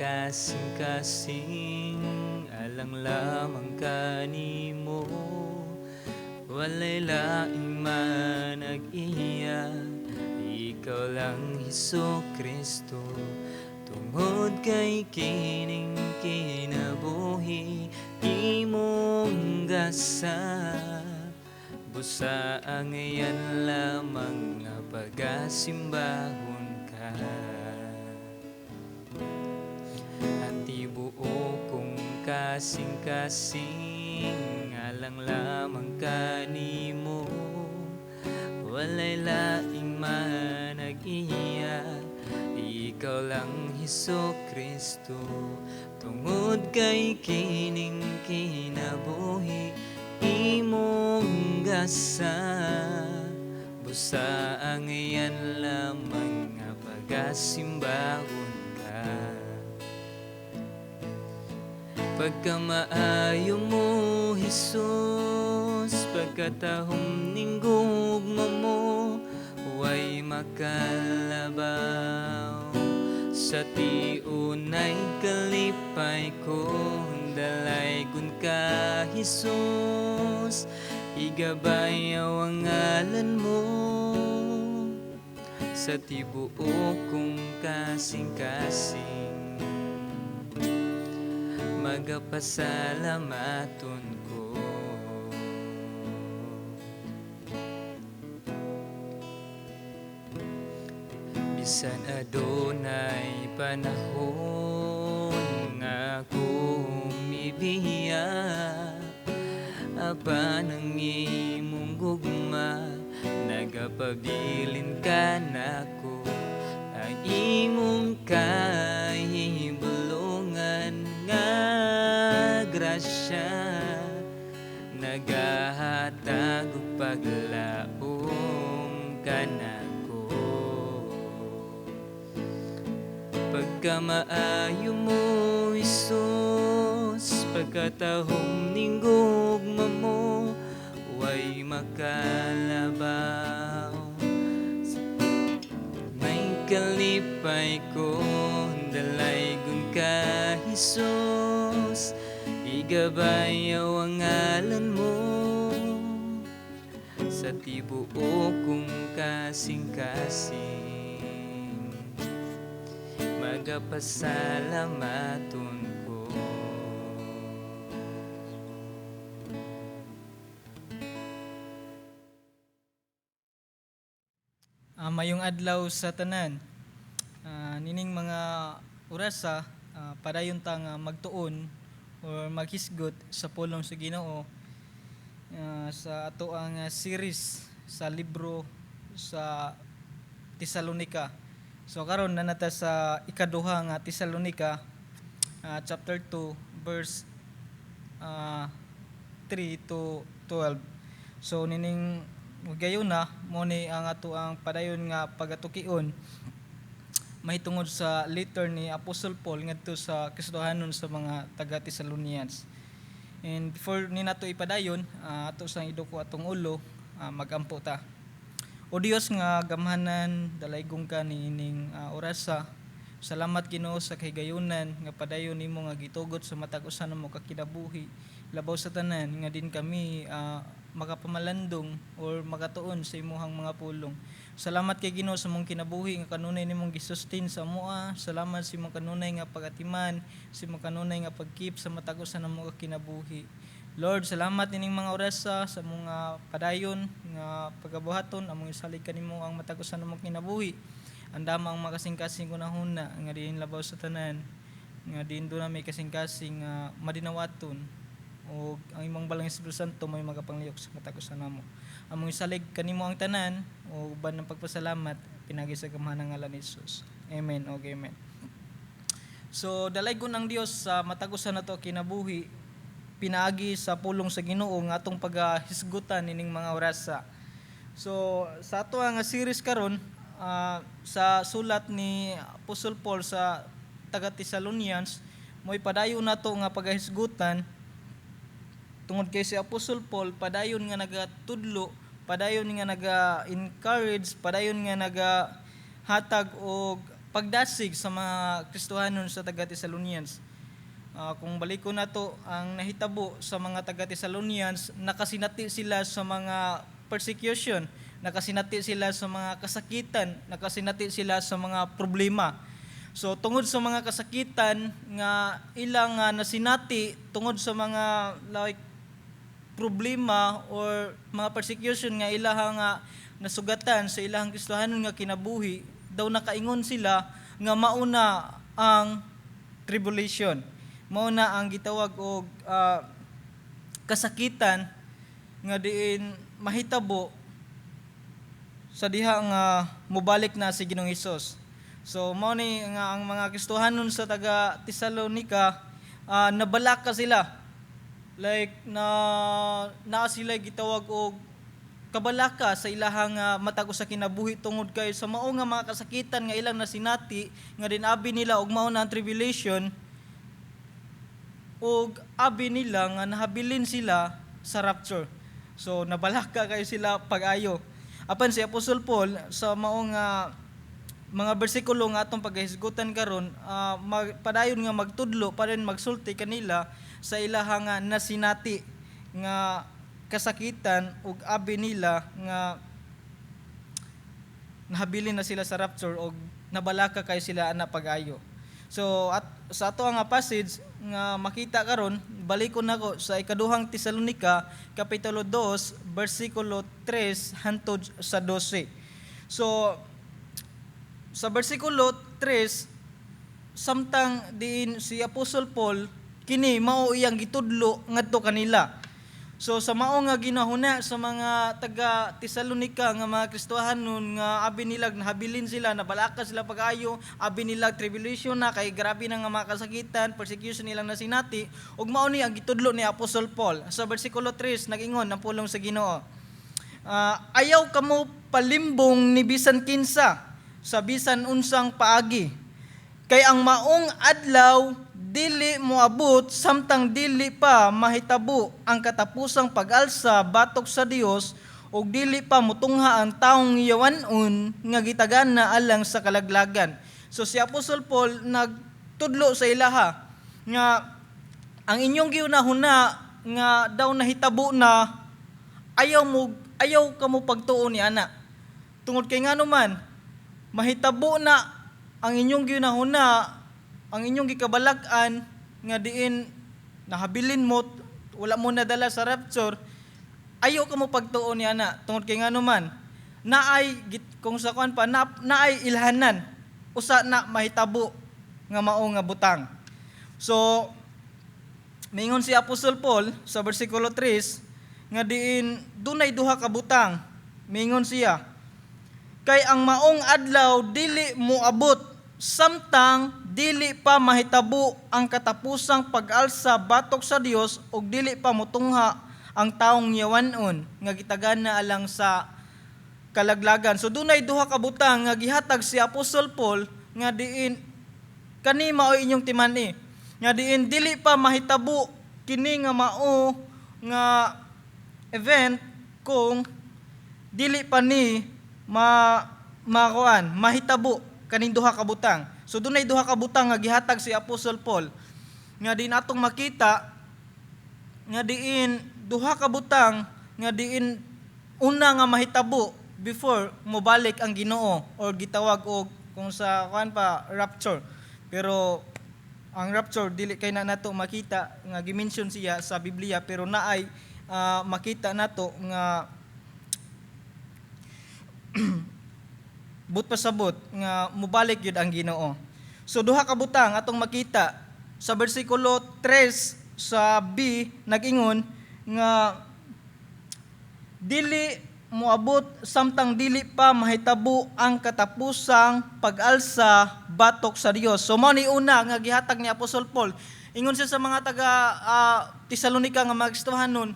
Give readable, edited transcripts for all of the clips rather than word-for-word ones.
Kasing-kasing alang lamang kanimo, walay laing manag-iya, ikaw lang, Hesus Kristo. Tungod kay kining kinabuhi imong gasa, busa ang iyan lamang nga pagasimbahon ka. At tibuok kong kasing-kasing alang lamang kanimo, walay laing manag-iya, ikaw lang, Hesus Kristo. Tungod kay kining kinabuhi imong gasa, busa ang iyan lamang nga pagasimbahon ka. Pagkamaayo mo, Hesus, pagkatahom ning gugma mo, way makalabaw. Sa tiunay kalipay ko, dalaygon ka, Hesus, igabayaw ang ngalan mo. Sa tibuok kong kasing-kasing, magapasalamaton ko. Bisan adunay panahon nga ako mibiya, apan ang imong gugma nagapabilin ka nako. Ang imong kahibulungan nga grasya nagahatag og paglaom kanako. Pagkamaayo mo, Hesus, pagkatahom ning gugma mo, way makalabaw. May kalipay ko, dalaygon ka, Hesus, igabayaw ang ngalan mo. Sa tibuok kong kasing-kasing, magapasalamaton ko. Mayong adlaw sa tanan. Nining mga orasa, padayon ta nga magtuon or maghisgot sa pulong sa Ginoo sa ato ang series sa libro sa Tesalonica. So karon na nata sa ikaduha nga Tesalonica, chapter 2 verse 3 to 12. So nining gayon na mo ni ang ato ang padayon nga pagatukion mahitungod sa letter ni Apostle Paul ngadto sa Kristohanon sa mga taga Thessalonians. And before ni nato ipadayon, ato sang iduko atong ulo, magampo ta. O Dios nga gamhanan, dalaygong ka niining orasa. Salamat Ginoo sa kahigayunan nga padayon nimo nga gitugot sa matag usa namo ka kinabuhi. Labaw sa tanan nga din kami makapamalandong or makatuon sa imuhang mga pulong. Salamat kay Ginoo sa mong kinabuhi nga kanunay nimong gisustain sa amoa. Salamat sa imong kanunay nga pagatiman, sa imong kanunay nga pagkeep sa matag usa namo ka kinabuhi. Lord, salamat ining mga orasa sa mga padayon nga pagabuhaton among isalig kanimo ang matag usa namong kinabuhi. Andama ang makasing-kasing kunahuna nga diin labaw sa tanan, nga diin doon may kasing-kasing nga madinawaton o ang imong balang Espiritu Santo may magapanglihok sa matag usa namo. Among isalig kanimo ang tanan o uban ng pagpasalamat pinagi sa gamhanan ngalan ni Jesus. Amen o amen. So dalaygon ang Dios sa matag usa nato kinabuhi pinaagi sa pulong sa Ginoo nga atong pagahisgutan ining mga orasa. So sa ato nga series karon, sa sulat ni Apostle Paul sa taga Thessalonians, mo'y padayon nato nga pagahisgutan tungod kay si Apostle Paul padayon nga nagatudlo, padayon nga naga-encourage, padayon nga nagahatag og pagdasig sa mga Kristohanon sa taga Thessalonians. Kung balikon nato ang nahitabo sa mga taga Thessalonians, nakasinati sila sa mga persecution, nakasinati sila sa mga kasakitan, nakasinati sila sa mga problema. So tungod sa mga kasakitan nga ilang nasinati, tungod sa mga like problema or mga persecution nga ilaha nga nasugatan sa ilahang Kristohanon nga kinabuhi, daw nakaingon sila nga mauna ang tribulation. Mauna ang gitawag og kasakitan nga diin mahitabo sa diha nga mobalik na si Ginoong Hesus. So mao ni nga ang mga Kristohanon sa taga Tesalonica, nabalaka sila. Like na naa sila gitawag og kabalaka sa ilahang matag usa kinabuhi tungod kay sa mao nga mga kasakitan nga ilang nasinati nga din abi nila og mao na ang tribulation ug abi nila nga nahabilin sila sa rapture. So nabalaka kayo sila pag-ayo. Apan si Apostol Paul, sa mao nga mga bersikulo nga atong pagahisgutan karon, padayon nga magtudlo, padayon magsulti kanila sa ilaha nga nasinati nga kasakitan ug abi nila nga nahabilin na sila sa rapture og nabalaka kay sila ana pag-ayo. So at sa ato nga passage nga makita karon, balikon nako sa Ikaduhang Tesalonika kapitulo 2 bersikulo 3 hantod sa 12. So sa bersikulo 3, samtang diin si Apostol Paul kini mao iyang gitudlo ngadto kanila. So sa mao nga ginahuna sa mga taga Tesalonika nga mga Kristohanon nga abi nila nahabilin sila, nabalaka sila pag-ayo, abi nila tribulation na kay grabe na nga mga kasakitan, persecution nilang nasinati, ug mao ni ang gitudlo ni Apostol Paul. Sa bersikulo 3, nag-ingon ang pulong sa Ginoo. Ayaw kamo palimbong ni bisan kinsa sa bisan unsang paagi. Kay ang maong adlaw dili moabot samtang dili pa mahitabo ang katapusang pag-alsa batok sa Dios ug dili pa mutungha ang taong yawan-on nga gitagana alang sa kalaglagan. So si Apostol Paul nagtudlo sa ilaha nga ang inyong giunahuna nga daw nahitabo na, ayaw kamo pagtuo ni ana. Tungod kay ngano man mahitabo na ang inyong giunahuna, ang inyong gikabalak-an nga diin nahabilin mo, wala mo nadala sa rapture, ayaw ka mo pagtuo ni ana tungod kay ngano man naay kung sa kuan pa na, naay ilhanan usa na mahitabo nga mao nga butang. So mingon si Apostol Paul sa bersikulo 3 nga diin dunay duha ka butang. Mingon siya, kay ang maong adlaw dili moabot samtang dili pa mahitabo ang katapusang pag-alsa batok sa Dios ug dili pa motungha ang taong yawan-on nga gitagana alang sa kalaglagan. So dunay duha ka butang nga gihatag si Apostol Paul nga diin kani mao inyong timani nga diin dili pa mahitabo kini nga mao nga event kung dili pa ni ma makuan mahitabo kaning duha ka butang. So dunay duha ka butang nga gihatag si Apostol Paul nga diin atong makita nga diin duha ka butang nga diin una nga mahitabo before mobalik ang Ginoo or gitawag og kung sa kuan pa rapture. Pero ang rapture dili kay na nato makita nga gi-mention siya sa Biblia, pero naay makita nato nga but pasabot nga mobalik gyud ang Ginoo. So duha ka butang atong makita sa bersikulo 3 sa B, nag-ingon nga dili moabot samtang dili pa mahitabo ang katapusang pag-alsa batok sa Dios. So mao ni una nga gihatag ni Apostol Paul. Ingon siya sa mga taga Tesalonika nga mga Kristohanon,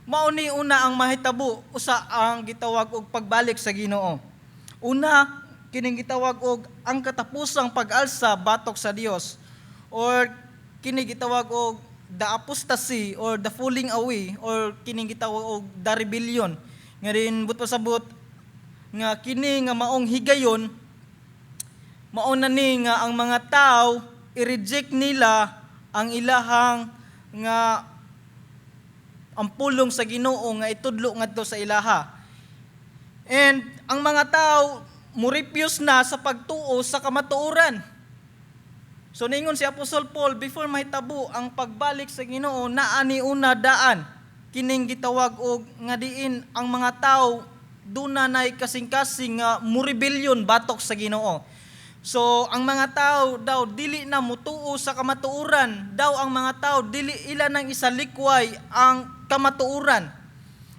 mao ni una ang mahitabo usa ang gitawag og pagbalik sa Ginoo. Una kining gitawag og ang katapusang pag-alsa batok sa Dios or kini gitawag og the apostasy or the falling away or kining gitawag og the rebellion nga din but pasabot nga kini nga maong higayon Mao na ni nga ang mga tao i-reject nila ang ilahang nga ang pulong sa Ginoo nga itudlo ngadto sa ilaha. And ang mga tao mo-refuse na sa pagtuo sa kamatuoran. So ningon si Apostol Paul, before mahitabo ang pagbalik sa Ginoo, naa ni una daan kining gitawag og nga diin ang mga tao duna nay kasing-kasing nga mo-rebellion batok sa Ginoo. So ang mga tao daw dili na mutuo sa kamatuoran, daw ang mga tao dili ila nang isalikway ang kamatuoran.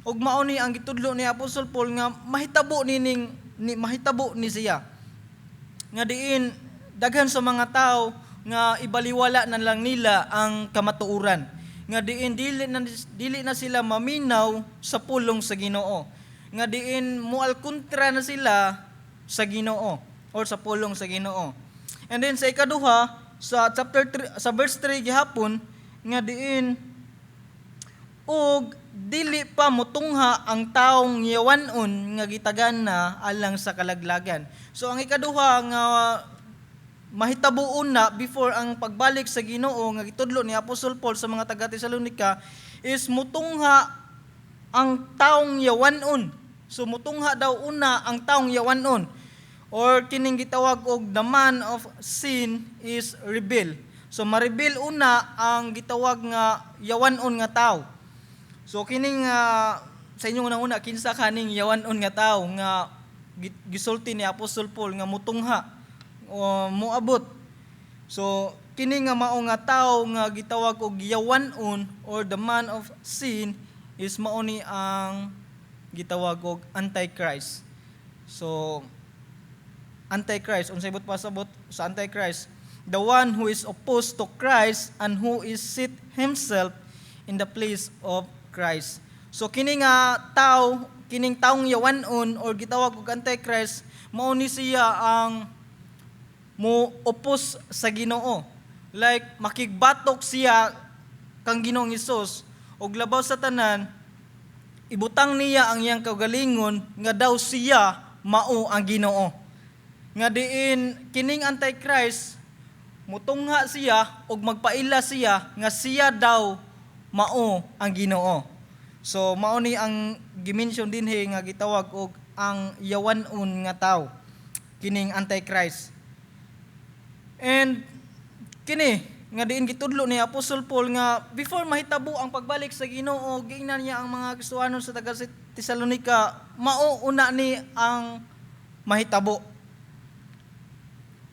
Ug mao ni ang gitudlo ni Apostol Paul nga mahitabo nining ni mahitabo ni siya. Nga diin daghan sa mga tao nga ibaliwala na lang nila ang kamatuoran. Nga diin dili na sila maminaw sa pulong sa Ginoo. Nga diin mual kontra na sila sa Ginoo or sa pulong sa Ginoo. And then sa ikaduha, sa chapter 3, sa verse 3 gihapon, nga diin ug dili pa mutungha ang taong yawanon nga gitagan na alang sa kalaglagan. So ang ikaduha nga mahitabo una before ang pagbalik sa Ginoo nga gitudlo ni Apostol Paul sa mga taga Tesalonica is mutungha ang taong yawanon. So mutungha daw una ang taong yawanon or kining gitawag og the man of sin is rebel. So ma-rebel una ang gitawag nga yawanon nga tao. So kining sa inyong una-una, kinsa kaning yawanon nga tao nga gisulti ni Apostol Paul nga mutungha o moabot? So kini nga mao nga tao nga gitawag og yawanon or the man of sin is mao ni ang gitawag og Antichrist. So Antichrist, unsay buot pasabot sa Antichrist? The one who is opposed to Christ and who is sit himself in the place of Christ. So kini nga tao, kining taong yawanon or gitawag og Antichrist, mao ni siya ang mo oppose sa Ginoo. Like makigbatok siya kang Ginoong Hesus ug labaw sa tanan, ibutang niya ang iyang kaugalingon nga daw siya mao ang Ginoo. Nga diin kining Antichrist mutungha siya ug magpaila siya nga siya daw mao ang Ginoo. So mao ni ang gimension dinhi nga gitawag og ang yawanon nga tao, kining Antichrist. And kini nga diin gitudlo ni Apostol Paul nga before mahitabo ang pagbalik sa Ginoo, giingnan niya ang mga Kristohanon sa taga Tesalonica, mao una ni ang mahitabo.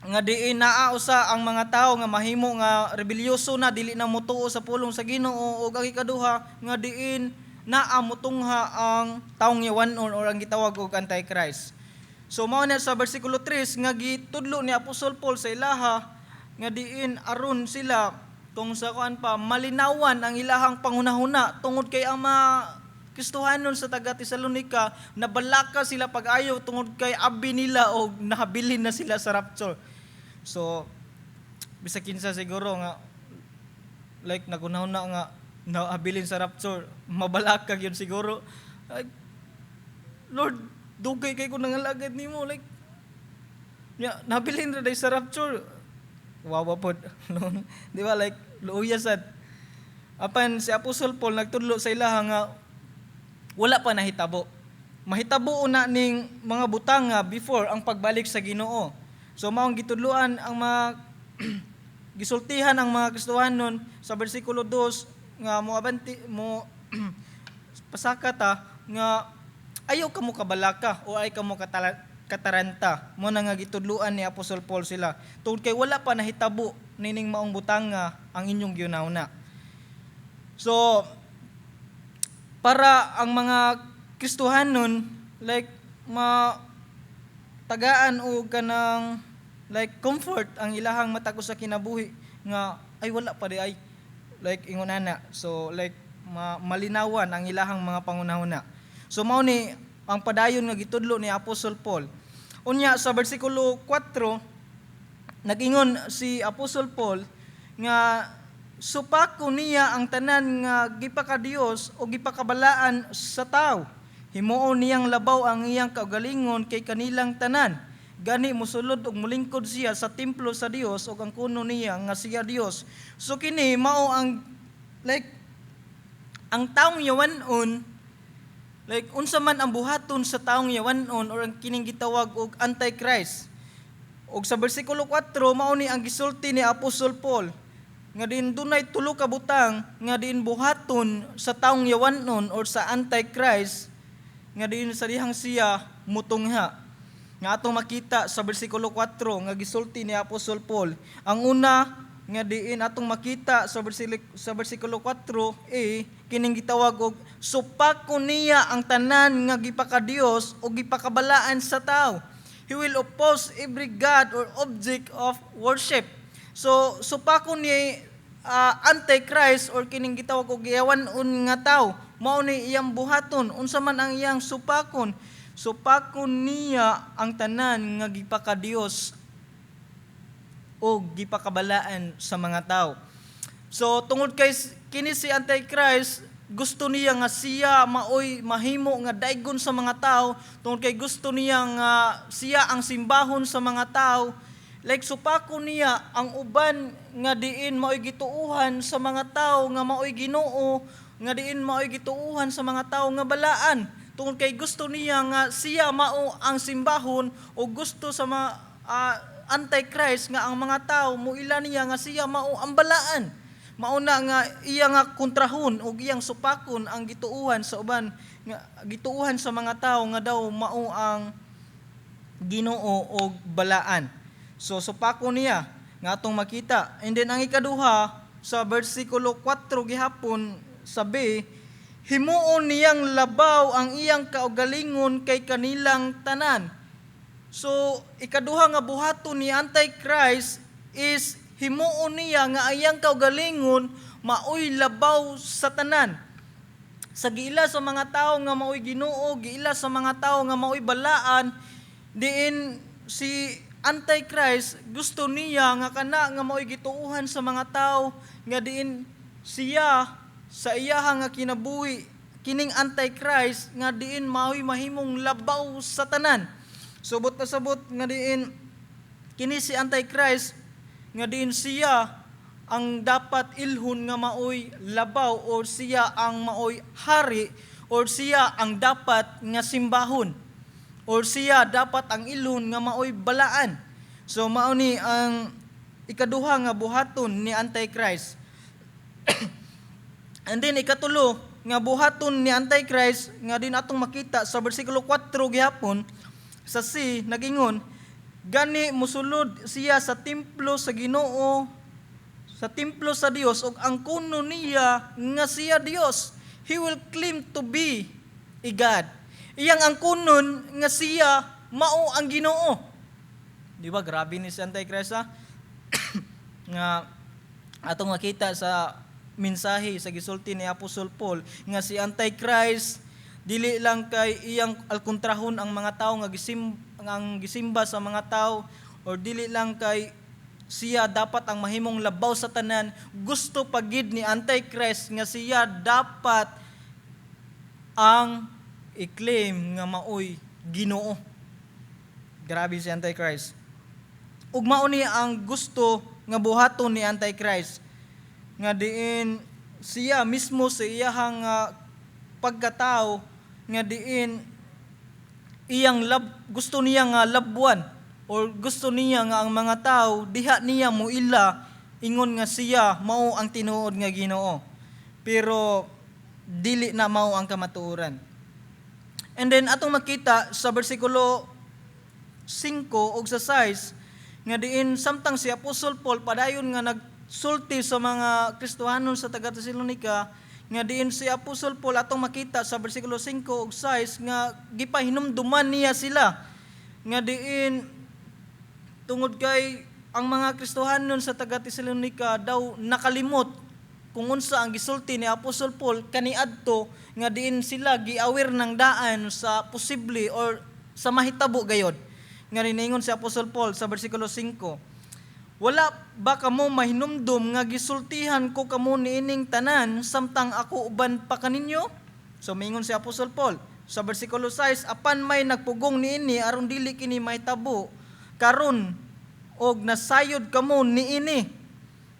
Nga diin naa usa ang mga tawo nga mahimo nga rebelyoso na, dili na motuo sa pulong sa Ginoo, ug ang ikaduha nga diin naa mutungha ang taong yawanon or ang gitawag og Antichrist. So mao na sa bersikulo 3 nga gitudlo ni Apostol Paul sa ilaha nga diin aron sila kung sa kuan pa malinawan ang ilahang panghunahuna, tungod kay ang mga Kristohanon sa taga Tesalonica nabalaka sila pag-ayo tungod kay abi nila og nahabilin na sila sa rapture. So bisag kinsa siguro nga like nagunahuna nga nahabilin sa rapture, mabalaka gyud siguro. Like, "Lord, dugay kay ko nangalagad nimo, like nya nabilin ra day sa rapture." Wawa pod, di ba? Like luoya sad. Apan si Apostol Paul nagtudlo sa ilaha nga wala pa nahitabo, mahitabo una ning mga butanga before ang pagbalik sa Ginoo. So maong gitudloan ang mga gisultihan ang mga Kristohanon sa bersikulo 2 nga moabanti mo pasaka ta nga ayaw kamo kabalaka o ay kamo kataranta. Mo na nga gitudloan ni Apostol Paul sila tungod kay wala pa nahitabo nining maong butanga ang inyong gihunahuna. So para ang mga Kristohanon like ma tagaan og kanang like comfort ang ilahang matag usa kinabuhi nga ay wala pa di ay like ingon ana. So like malinawan ang ilahang mga pangunahuna. So mao ni ang padayon nga gitudlo ni Apostol Paul. Unya sa bersikulo 4, nagingon si Apostol Paul nga supako niya ang tanan nga gipakadiyos o gipakabalaan sa tao. Himuon niyang labaw ang iyang kaugalingon kay kanilang tanan. Gani mosulod og molingkod siya sa templo sa Dios ug ang kuno niya nga siya Dios. So kini mao ang like ang taong yawanon, like unsa man ang buhaton sa taong yawanon or ang kining gitawag og Antichrist. Og sa bersikulo 4, mao ni ang gisulti ni Apostol Paul nga diin dunay tulo ka butang nga diin buhaton sa taong yawanon or sa Antichrist nga diin sa dihang siya mutungha, nga atong makita sa bersikulo 4 nga gisulti ni Apostol Paul. Ang una nga diin atong makita sa bersikulo 4 eh kining gitawag og supakon niya ang tanan nga gipakadios o gipakabalaan sa tao. He will oppose every god or object of worship. So supakon ni Antichrist or kining gitawag og yawanon nga tao. Mao ni iyang buhaton. Unsa man ang iyang supakon? Supakon niya ang tanan nga gipakadios o gipakabalaan sa mga tao. So tungod kay kini si Antichrist, gusto niya nga siya maoy mahimo nga daigon sa mga tao, tungod kay gusto niya nga siya ang simbahon sa mga tao, like supakon niya ang uban nga diin maoy gituuhan sa mga tao nga maoy Ginoo, nga diin maoy gituuhan sa mga tao nga balaan, tungod kay gusto niya nga siya mao ang simbahon o gusto sa mga Antichrist nga ang mga tao muila niya nga siya mao ang balaan. Mao na nga iya nga kontrahon og iyang supakon ang gituuhan sa uban nga gituuhan sa mga tao nga daw mao ang Ginoo og balaan. So supakon niya nga atong makita. And then ang ikaduha, sa bersikulo 4 gihapon sa B, himuon niyang labaw ang iyang kaugalingon kay kanilang tanan. So ikaduha nga buhaton ni Antichrist is himuon niya nga ang iyang kaugalingon maoy labaw sa tanan. Sa giila sa mga tao nga maoy Ginoo, giila sa mga tao nga maoy balaan, diin si Antichrist gusto niya nga kana nga maoy gituuhan sa mga tao nga diin siya sa iyaha nga kinabuhi, kining Antichrist nga diin maoy mahimong labaw sa tanan. Subot na sabot nga diin kini si Antichrist nga diin siya ang dapat ilhon nga maoy labaw or siya ang maoy hari or siya ang dapat nga simbahon or siya dapat ang ilhon nga maoy balaan. So mao ni ang ikaduha nga buhaton ni Antichrist. And then ikatulo nga buhaton ni Antichrist nga diin atong makita sa bersikulo 4 gihapon sa C, nagingon, gani musulod siya sa templo sa Ginoo, sa templo sa Dios, ug ang kuno niya nga siya Dios. He will claim to be a God. Iyang ang kunon nga siya mao ang Ginoo. Di ba grabe ni si Antichrist, ha? Nga atong makita sa mensahe sa gisulti ni Apostol Paul nga si Antichrist dili lang kay iyang alkontrahon ang mga tao nga ang gisimba sa mga tao or dili lang kay siya dapat ang mahimong labaw sa tanan. Gusto pagid ni Antichrist nga siya dapat ang i-claim nga maoy Ginoo. Grabe si Antichrist. Ug mao ni ang gusto nga buhaton ni Antichrist nga diin siya mismo sa iyahang pagkatao nga diin iyang gusto niya nga labwan or gusto niya nga ang mga tao diha niya muila ingon nga siya mao ang tinuod nga Ginoo, pero dili na mao ang kamatuoran. And then atong makita sa bersikulo 5 ug sa 6 nga diin samtang si Apostol Paul padayon nga nagsulti sa mga Kristohanon sa taga Tesalonica, nga diin si Apostol Paul, atong makita sa bersikulo 5 ug 6 nga gipahinumduman niya sila nga diin tungod kay ang mga Kristohanon sa taga Tesalonica daw nakalimot kung unsa ang gisulti ni Apostol Paul kaniadto nga diin sila giawir ng daan sa posible or sa mahitabo gayod. Nga niingon si Apostol Paul sa bersikulo 5, "Wala ba kamo mahinumdum nga gisultihan ko kamo niining tanan samtang ako uban pa kaninyo?" So mingon si Apostol Paul sa bersikulo 6, "Apan may nagpugong niini aron dili kini mahitabo." Karon og nasayod kamo niini,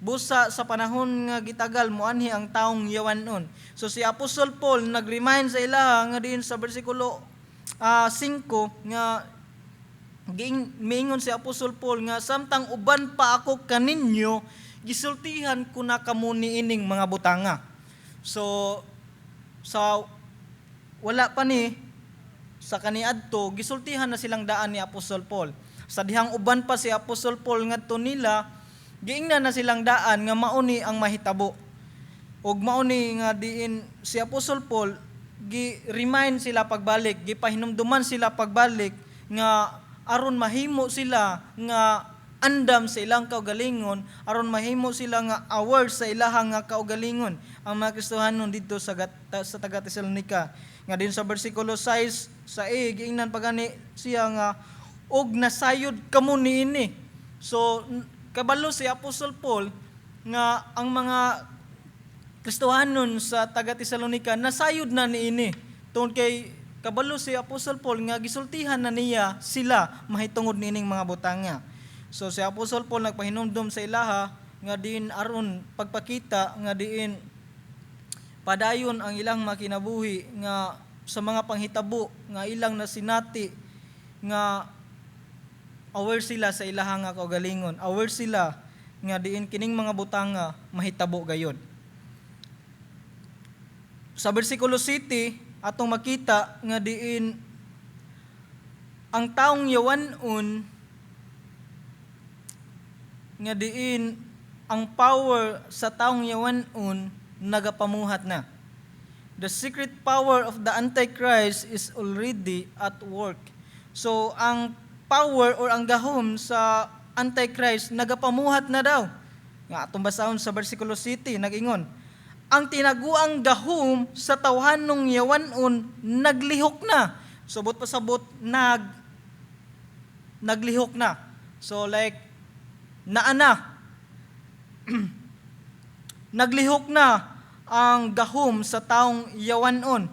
busa sa panahon nga gitagal moanhi ang taong yawanon. So si Apostol Paul nag-remind sa ilaha nga diin sa bersikulo 5 nga giing miingon si Apostol Paul nga samtang uban pa ako kaninyo, gisultihan ko na kamo niining mga butanga. So sa wala pa ni sa kaniadto, gisultihan na silang daan ni Apostol Paul. Sa dihang uban pa si Apostol Paul ngadto nila, giingnan na silang daan nga mauni ang mahitabo. Ug mauni nga diin si Apostol Paul gi-remind sila pagbalik, gipahinumduman sila pagbalik nga aron mahimo sila nga andam sa ilang kaugalingon, aron mahimo sila nga aware sa ilahang nga kaugalingon ang mga Kristohanon didto sa taga Tesalonica. Nga din sa bersikulo 6 sa A, giingnan pa gani siya nga og nasayod kamo niini. So kabalo si Apostol Paul nga ang mga Kristohanon sa taga Tesalonica nasayod na niini, tungod kay kabalo si Apostol Paul nga gisultihan na niya sila mahitungod niining mga butanga. So si Apostol Paul nagpahinumdom sa ilaha nga diin aron pagpakita nga diin padayon ang ilang makinabuhi nga sa mga panghitabo nga ilang nasinati, nga aware sila sa ilahang nga kaugalingon, aware sila nga diin kining mga butanga mahitabo gayod. Sa bersikulo 7, atong makita nga diin ang taong yawanon, nga diin ang power sa taong yawanon nagapamuhat na. The secret power of the Antichrist is already at work. So ang power or ang gahom sa Antichrist nagapamuhat na daw. Nga atong basahon sa bersikulo 7, nag-ingon, ang tinaguang gahom sa tawhanong yawanon naglihok na. So buot pasabot naglihok na. So like naa na. Naglihok na ang gahom sa taong yawanon,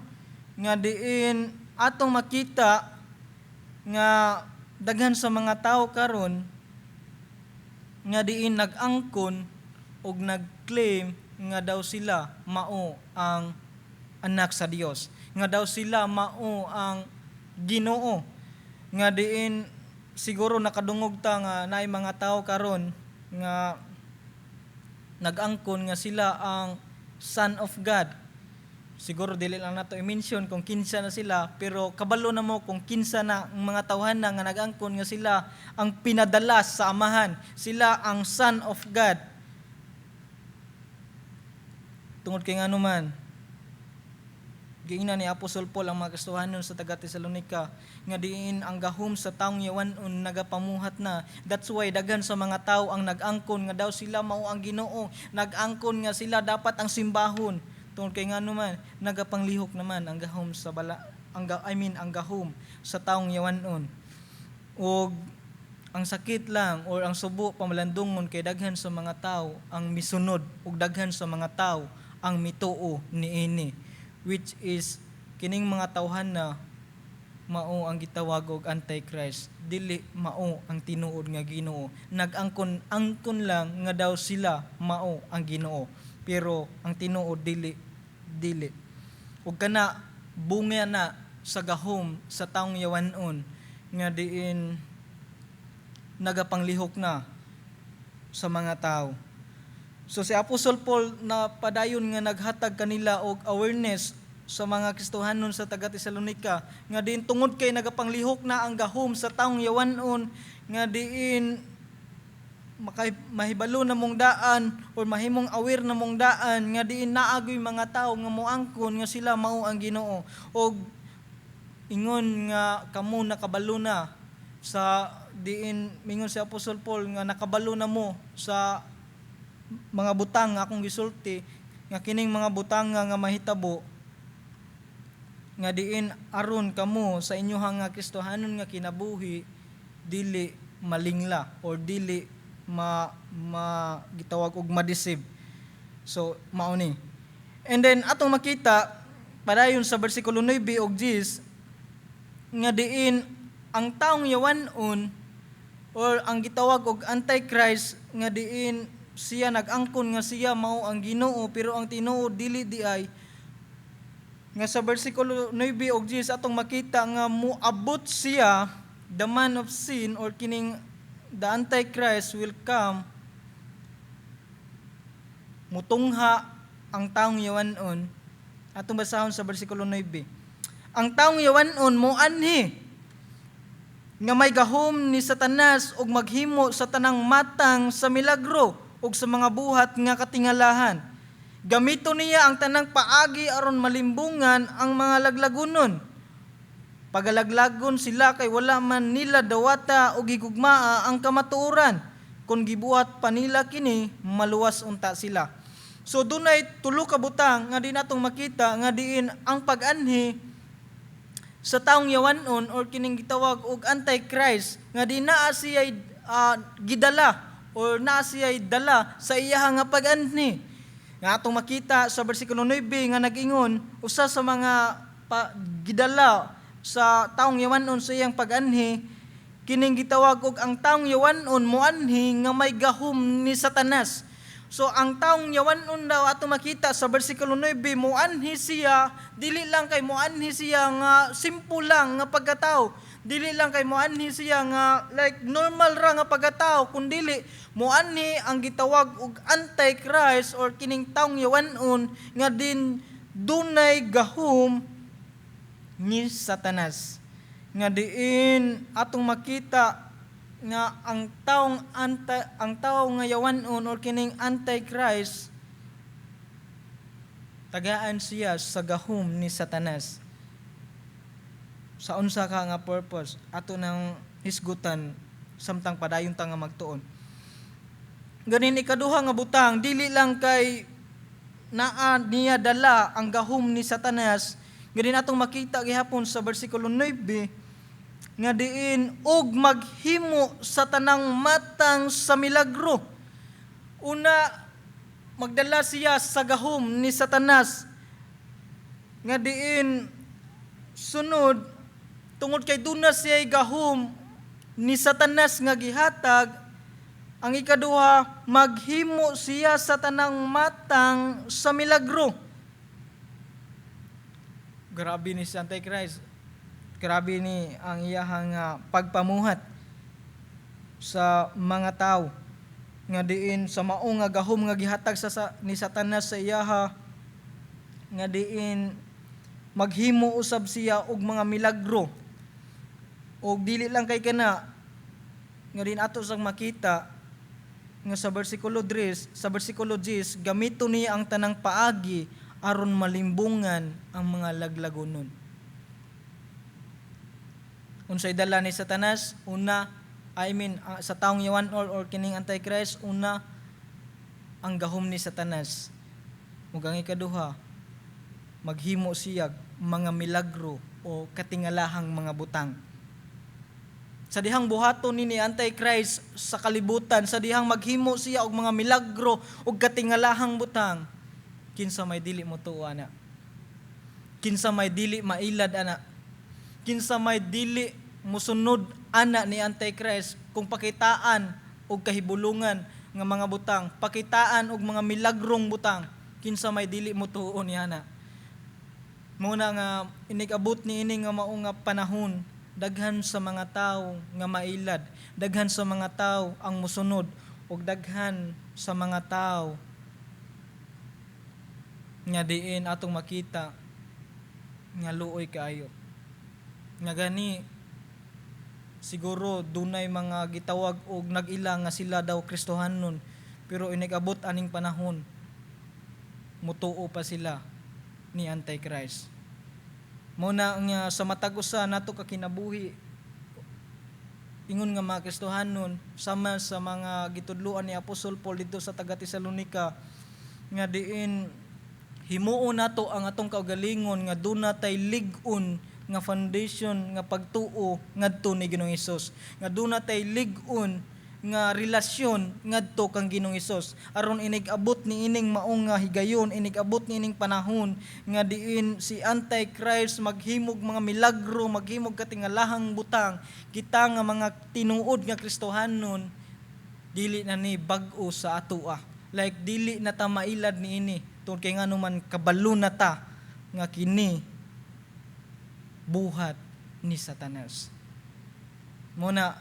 nga diin atong makita nga daghan sa mga tao karon nga diin nag-angkon og nag-claim nga daw sila mao ang anak sa Dios, nga daw sila mao ang Ginoo, nga diin siguro nakadungog ta nga naay mga tao karon nga nag-angkon nga sila ang Son of God. Siguro dili lang nato i-mention kung kinsa na sila, pero kabalo na mo kung kinsa na ang mga tawhan na nga nag-angkon nga sila ang pinadala sa Amahan, sila ang Son of God. Tungod kay ngano man, giingnan ni Apostol Paul ang mga Kristohanon sa taga Tesalonica nga diin ang gahom sa taong yawanon nagapamuhat na. That's why daghan sa mga tao ang nag-angkon nga daw sila mao ang Ginoo, nag-angkon nga sila dapat ang simbahon. Tungod kay ngano man, nagapanglihok naman ang gahom sa bala ang I mean ang gahom sa taong yawanon. Og ang sakit lang or ang subo pamalandungon kay daghan sa mga tao ang misunod ug daghan sa mga tao ang mituo niini, which is kining mga tawhan na mao ang gitawag og Antichrist, dili mao ang tinuod nga Ginoo. Nag-angkon angkon lang nga daw sila mao ang Ginoo, pero ang tinuod dili dili. Ug kana bunga na sa gahom sa taong yawanon nga diin nagapanglihok na sa mga tao. So si Apostol Paul na padayon nga naghatag kanila og awareness sa mga Kristohanon sa taga Tesalonica nga diin tungod kay nagapanglihok na ang gahom sa taong yawanon, nga diin mahibalo na mong daan or mahimong aware na mong daan nga diin naagoy mga tao nga moangkon nga sila mao ang Ginoo. Og ingon nga kamo nakabalo na sa diin, mingon si Apostol Paul nga nakabalo na mo sa mga butang nga akong gisulti, nga kining mga butang nga mahitabo, nga diin aron kamo sa inyohang nga Kristohanon nga kinabuhi dili malingla or dili ma, ma gitawag og ma-deceive. So mao ni. And then atong makita padayon sa bersikulo 9 ug 10 nga diin ang taong yawanon or ang gitawag og Antichrist nga diin siya nag-angkon nga siya mao ang Ginoo, pero ang tinuod dili diay, nga sa bersikulo 9 ug 10 atong makita nga moabot siya, the man of sin or kining the Antichrist will come, mutungha ang taong yawanon. Atong basahon sa bersikulo 9: "Ang taong yawanon moanhi nga may gahom ni Satanas ug maghimo sa tanang matang sa milagro ug sa mga buhat nga katingalahan. Gamito niya ang tanang paagi aron malimbungan ang mga laglagunon. Pagalaglagon sila kay wala man nila dawata og higugmaa ang kamatuoran. Kung gibuhat pa nila kini, maluwas unta sila." So dunay tulo ka butang nga di natong makita nga diin ang pag-anhi sa taong yawanon or kining gitawag og Antichrist nga di naa siya gidala or naa siya dala sa iyaha nga pag-anhi. Nga atong makita sa bersikulo 9 nga nag-ingon usa sa mga gidala sa taong yawanon sa iyang pag-anhi, kining gitawag og ang taong yawanon moanhi nga may gahom ni Satanas. So ang taong yawanon daw, ato makita sa bersikulo 9, moanhi siya, dili lang kay moanhi siya nga simple lang nga pagkatao. Dili lang kay moanhi siya nga like normal ra nga pagkatao, kundili moanhi ang gitawag og Antichrist or kining taong yawanon nga din dunay gahom ni Satanas. Nga diin atong makita nga ang taong nga yawanon or kining Antichrist, tagaan siya sa gahom ni Satanas. Sa unsa ka nga purpose, ato nang hisgutan samtang padayon ta nga magtuon. Ganin ikaduha nga butang, dili lang kay naa niya dala ang gahom ni Satanas, ganin atong makita gihapon sa bersikulo 9 nga diin og maghimo sa tanang matang sa milagro. Una, magdala siya sa gahom ni Satanas nga diin sunod, tungod kay duna siya gahom ni Satanas nga gihatag, ang ikaduha, maghimo siya sa tanang matang sa milagro. Grabe ni si Antichrist. Grabe ni ang iyahang pagpamuhat sa mga tao nga diin sa mao nga gahom nga gihatag ni Satanas sa iyaha, nga diin maghimo usab siya og mga milagro. Og dili lang kay kana, nga din ato sang makita nga sa bersikulo 3, sa bersikulo 10, gamito niya ang tanang paagi aron malimbungan ang mga laglagonon. Unsay dala ni Satanas? Una, I mean, sa taong yawan or kining Antichrist, una, ang gahom ni Satanas. Ug ang ikaduha, maghimo siya mga milagro o katingalahang mga butang. Sa dihang buhaton ni Antichrist sa kalibutan, sa dihang maghimo siya og mga milagro ug katingalahang butang, kinsa may dili mo tuo ana? Kinsa may dili mailad ana? Kinsa may dili musunod ana ni Antichrist kung pakitaan og kahibulungan nga mga butang, pakitaan og mga milagrong butang, kinsa may dili mo tuo niya ana? Muna nga inig-abot ni ini nga mao nga panahon, daghan sa mga tawo nga mailad, daghan sa mga tawo ang musunod, ug daghan sa mga tawo nga diin atong makita nga luoy kaayo. Nga gani siguro dunay mga gitawag og nag-ila nga sila daw Kristohanon, pero inig-abot aning panahon, mutuo pa sila ni Antichrist. Muna nga sa matag usa nato ka kinabuhi, ingon nga mga Kristohanon, sama sa mga gitudloan ni Apostol Paul didto sa taga Tesalonica, nga diin himuon nato ang atong kaugalingon nga duna tay lig-on nga foundation nga pagtuo ngadto ni Ginoong Hesus, nga duna tay lig-on nga relasyon ngadto kang Ginoong Hesus aron inig-abot ni ining maong nga higayon, inig-abot ni ining panahon nga diin si Antichrist maghimog mga milagro, maghimog katingalahang butang. Kita nga mga tinuod nga Kristohanon, dili na ni bag-o sa atoa, like dili na ta mailad niini tungod kay ngano man kabalo na ta nga kini buhat ni Satanas. Muna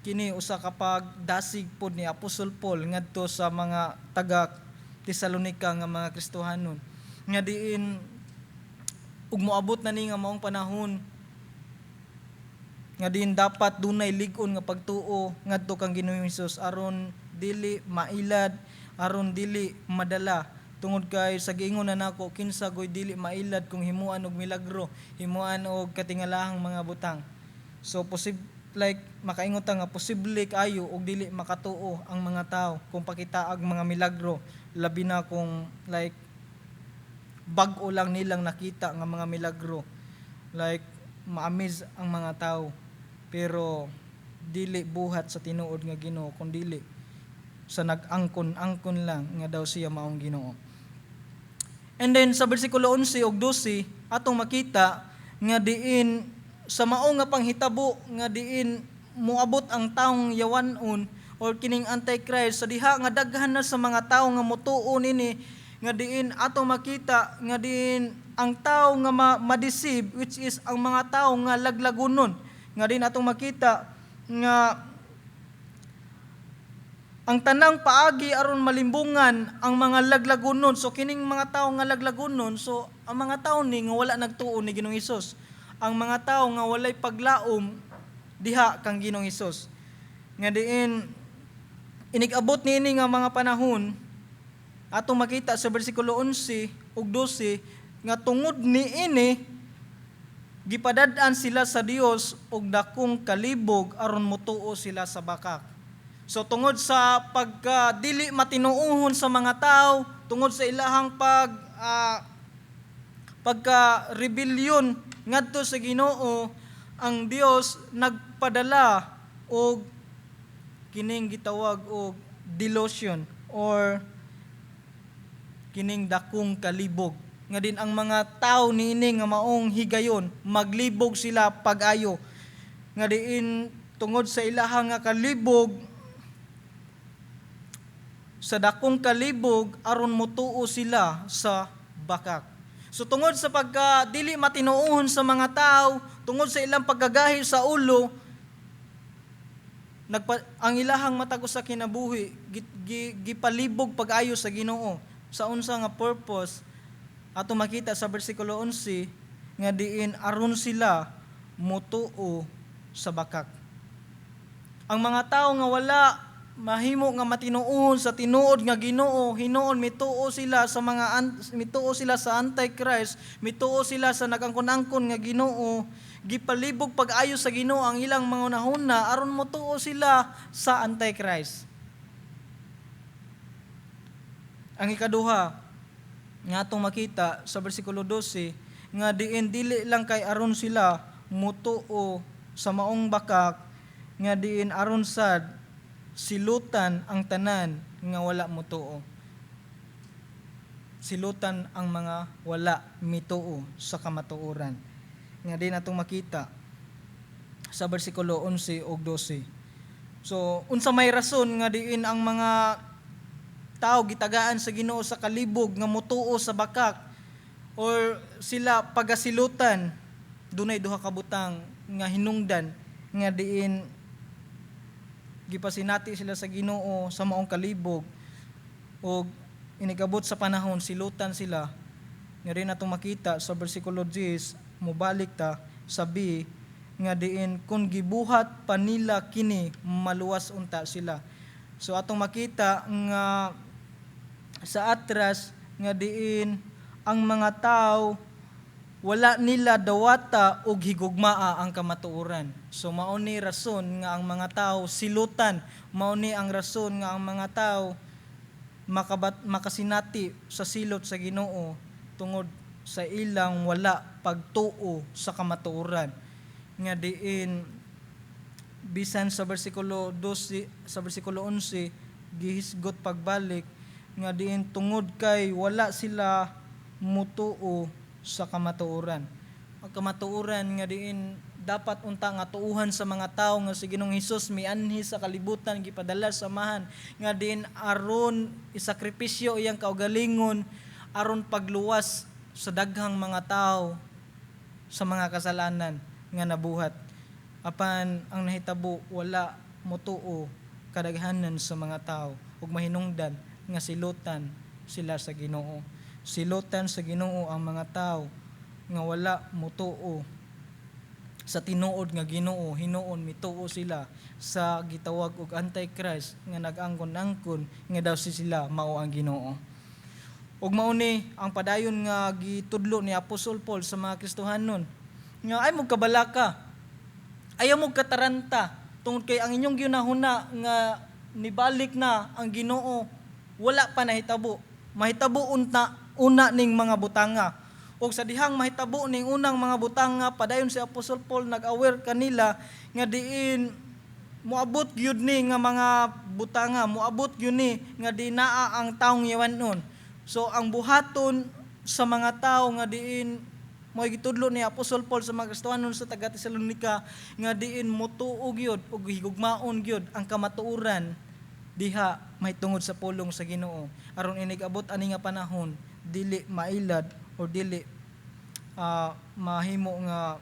kini usa ka pagdasig pod ni Apostol Paul ngadto sa mga taga Tesalonika nga mga Kristohanon nga diin ug moabot na ni nga maong panahon nga diin dapat dunay lig-on nga pagtuo ngadto kang Ginoong Hesus aron dili mailad, aron dili madala, tungod kay sa giingon na nako, kinsa goy dili mailad kung himuan og milagro, himuan og katingalahang mga butang? So like makaingon ta nga posible kaayo og dili makatuo ang mga tao kung pakitaag mga milagro, labi na kung like bag-o lang nilang nakita nga mga milagro. Like ma-amaze ang mga tao, pero dili buhat sa tinuod nga Ginoo kun dili sa nag-angkon-angkon lang nga daw siya maong Ginoo. And then sa bersikulo 11 ug 12, atong makita nga diin sa mao nga panghitabo nga diin moabot ang taong yawanon or kining Antichrist, sa diha nga daghan na sa mga tawo nga motuo nini, nga diin atong makita nga diin ang tawo nga ma-deceive, which is ang mga tawo nga laglagonon, nga diin atong makita nga ang tanang paagi aron malimbungan ang mga laglagonon. So kining mga tawo nga laglagonon, so ang mga tawo ni nga wala nagtuo ni Ginoong Hesus, ang mga tawo nga walay paglaom diha kang Ginoong Hesus, nga diin inig-abot niini nga mga panahon, atong makita sa bersikulo 11 ug 12 nga tungod niini gipadad-an sila sa Dios og dakong kalibog aron motuo sila sa bakak. So tungod sa pagka dili matinuohon sa mga tao, tungod sa ilahang pagka rebellion ngadto sa Ginoo, ang Dios nagpadala og kining gitawag og delusion or kining dakong kalibog nga din ang mga tao niini nga maong higayon maglibog sila pag-ayo, nga diin tungod sa ilahang nga kalibog, sa dakong kalibog aron motuo sila sa bakak. So tungod sa pagka dili matinuohon sa mga tao, tungod sa ilang pagkagahi sa ulo, ang ilahang matag usa kinabuhi gipalibog pag-ayo sa Ginoo. Sa unsa nga purpose? Ato makita sa bersikulo 11 nga diin aron sila motuo sa bakak. Ang mga tao nga wala mahimo nga matinuohon sa tinuod nga Ginoo, hinuon mituo sila sa Antichrist, mituo sila sa nagangkon-angkon nga Ginoo, gipalibog pag-ayo sa Ginoo ang ilang mga hunahuna aron motuo sila sa Antichrist. Ang ikaduha nga atong makita sa bersikulo 12 nga diin dili lang kay aron sila motuo sa maong bakak, nga diin aron sad silutan ang tanan nga wala motuo. Silutan ang mga wala mituo sa kamatuoran. Nga din atong makita sa bersikulo 11 ug 12. So, unsa may rason nga diin ang mga tao gitagaan sa Ginoo sa kalibog nga motuo sa bakak or sila pagasilutan? Dunay duha ka butang nga hinungdan nga diin gipasinati sila sa Ginoo sa maong kalibog og inigabot sa panahon silutan sila, nga rin atong makita sa bersikulo 10. Mobalik ta sa B, nga diin kung gibuhat pa nila kini, maluwas unta sila. So atong makita nga sa atras nga diin ang mga tao wala nila dawata og higugmaa ang kamatuoran. So mao ni rason nga ang mga tao silutan, mao ni ang rason nga ang mga tao makasinati sa silot sa Ginoo tungod sa ilang wala pagtuo sa kamatuoran, nga diin Bisan sa versikulo 12, sa versikulo 11, gihisgot pagbalik nga diin tungod kay wala sila mutuo sa kamatuoran. Ang kamatuoran nga diin dapat unta nga tuuhan sa mga tawo nga si Ginoong Hesus mianhi sa kalibutan, gipadala sa Amahan nga diin aron isakripisyo iyang kaugalingon aron pagluwas sa daghang mga tawo sa mga kasalanan nga nabuhat. Apan ang nahitabo, wala motuo kadaghanan sa mga tao ug mahinungdan nga silutan sila sa Ginoo. Silutan sa Ginoo ang mga tao nga wala motuo sa tinuod nga Ginoo. Hinuon mituo sila sa gitawag og Antichrist nga nag-angkon-angkon nga daw si sila mao ang Ginoo. Ug mao ni ang padayon nga gitudlo ni Apostol Paul sa mga Kristohanon nga ay mo kabalaka, ayaw mo kataranta, tungod kay ang inyong gihunahuna nga nibalik na ang Ginoo, wala pa nahitabo. Mahitabo unta una ning mga butanga. Og sa dihang mahitabo ning unang mga butanga, padayon si Apostol Paul nag-aware kanila nga diin moabot gyud ni nga mga butanga, moabot gyud ni nga di naa ang taong yawanon. So ang buhaton sa mga tao nga diin mo'y gitudlo ni Apostol Paul sa mga Kristohanon sa taga Tesalonica nga diin motuo gyud ug higugmaon gyud ang kamatuoran diha mahitungod sa pulong sa Ginoo, aron inig abot ani nga panahon dili mailad o dili mahimo nga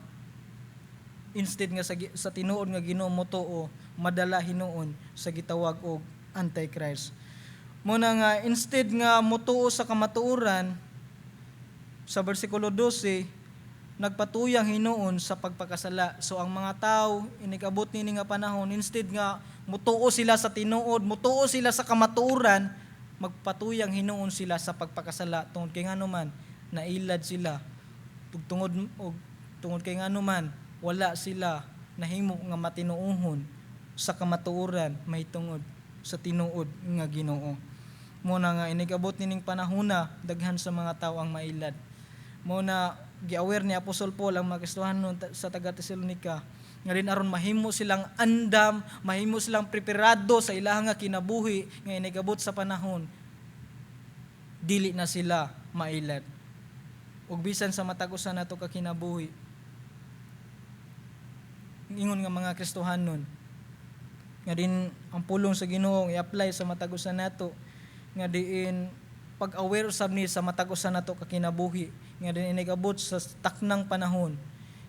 instead nga sa tinuod nga Ginoo motuo, madala hinuon sa gitawag og Antichrist. Muna nga instead nga motuo sa kamatuoran, sa versikulo 12, nagpatuyang hinuon sa pagpakasala. So ang mga tao inig abot nini nga panahon, instead nga motuo sila sa tinuod, motuo sila sa kamatuoran, magpatuyang hinuon sila sa pagpakasala, tungod kay ngano man nailad sila ug tungod kay ngano man wala sila nahimo nga matinuohon sa kamatuoran mahitungod sa tinuod nga Ginoo. Mo na nga inig-abot nining panahona, daghan sa mga tao ang mailad. Mo na gi-aware ni Apostol Paul ang mga Kristohanon sa taga Tesalonica nga rin aron mahimo silang andam, mahimo silang preparado sa ilahang nga kinabuhi nga inig-abot sa panahon dili na sila mailad. Ug bisan sa matag usa nato ka kinabuhi ingon nga mga Kristohanon, nga din ang pulong sa Ginoo i-apply sa matag usa nato, nga diin pag-aware usab ni sa matag usa nato ka kinabuhi nga din inig-abot sa taknang panahon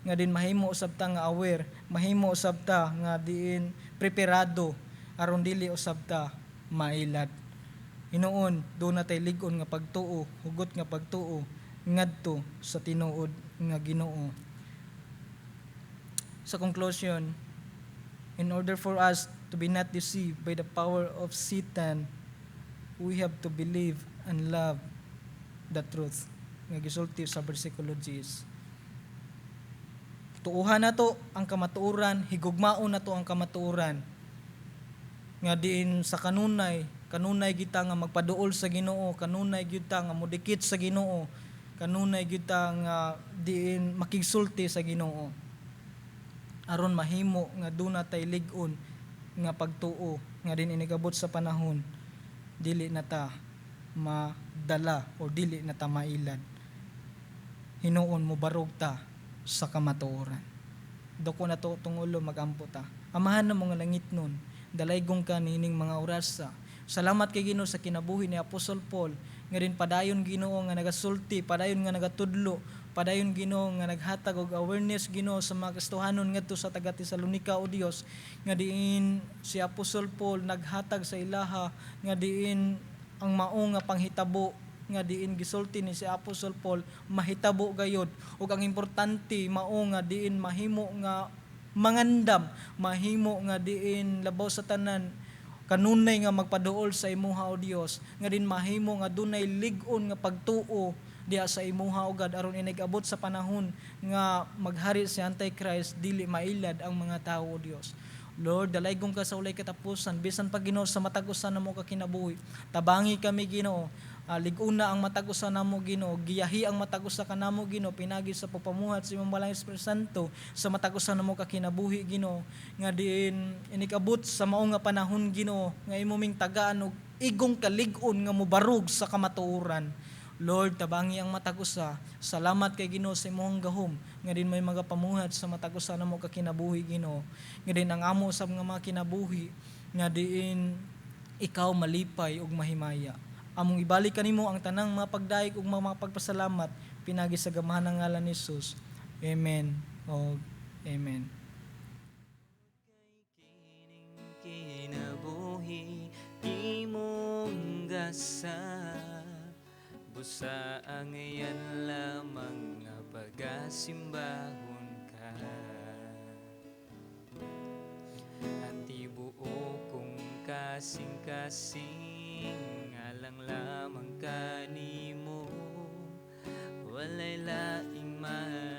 nga din mahimo usab ta nga aware, mahimo usab ta nga diin preparado aron dili usab ta mailad. Hinuon duna tay lig-on nga pagtuo, hugot nga pagtuo ngadto sa tinuod nga Ginoo. Sa conclusion, in order for us to be not deceived by the power of Satan, we have to believe and love the truth nga gisulti sa versikulo 10. Tuuhan nato ang kamatuoran, higugmaon nato ang kamatuoran nga diin sa kanunay, kanunay kita nga magpaduol sa Ginoo, kanunay gyud ta nga modikit sa Ginoo, kanunay gyud ta nga diin makigsulti sa Ginoo aron mahimo nga duna tay lig-on nga pagtuo nga din inigabot sa panahon dili na ta madala o dili na ta mailad. Hinuon mo barog ta sa kamatuoran. Duko na to tungulo, magampo ta. Amahan ng mga langit nun, dalaygong ka niining mga orasa. Salamat kay Ginoo sa kinabuhi ni Apostol Paul nga din padayon, Ginoo, nga nagasulti, padayon nga nagatudlo, padayon, Ginoo, nga naghatag og awareness, Ginoo, sa mga Kristohanon ngadto sa taga Tesalonica, o Dios, nga diin si Apostol Paul naghatag sa ilaha nga diin ang mao nga panghitabo nga diin gisulti ni si Apostol Paul mahitabo gayod, ug ang importante mao nga diin mahimo nga mangandam, mahimo nga diin labaw sa tanan kanunay nga magpaduol sa imuha, o Dios, nga din mahimo nga dunay lig-on nga pagtuo diha sa imuha, O God, aron inig-abot sa panahon nga maghari si Antichrist, dili mailad ang mga tao, O Dios. Lord, dalaygong ka sa walay katapusan, bisan pa, Ginoo, sa matag usa namo ka kinabuhi. Tabangi kami, Ginoo. Lig-una ang matag usa namo, Ginoo, giyahi ang matag usa kanamo, Ginoo, pinagi sa pagpamuhat sa imong Balaang Espiritu Santo sa matag usa namo ka kinabuhi, Ginoo, nga diin inikabot sa mao nga panahon, Ginoo, nga imo ming tagaan og igong kalig-on nga mobarog sa kamatuoran. Lord, tabangi ang matag usa. Salamat kay Ginoo sa imong gahom nga din may magapamuhat sa matag usa namo ka kinabuhi, Ginoo. Nga din ang amo sa mga kinabuhi nga diin ikaw malipay ug mahimaya. Among ibalik kanimo ang tanang mga pagdayeg ug mga pagpasalamat pinagi sa gamhanang ngalan ni Jesus. Amen. O amen. Kining kinabuhi imong gasa, busa ang yan lamang nga pagasimbahon ka. At tibuok kong kasing-kasing alang lamang kanimo, walay laing mahal.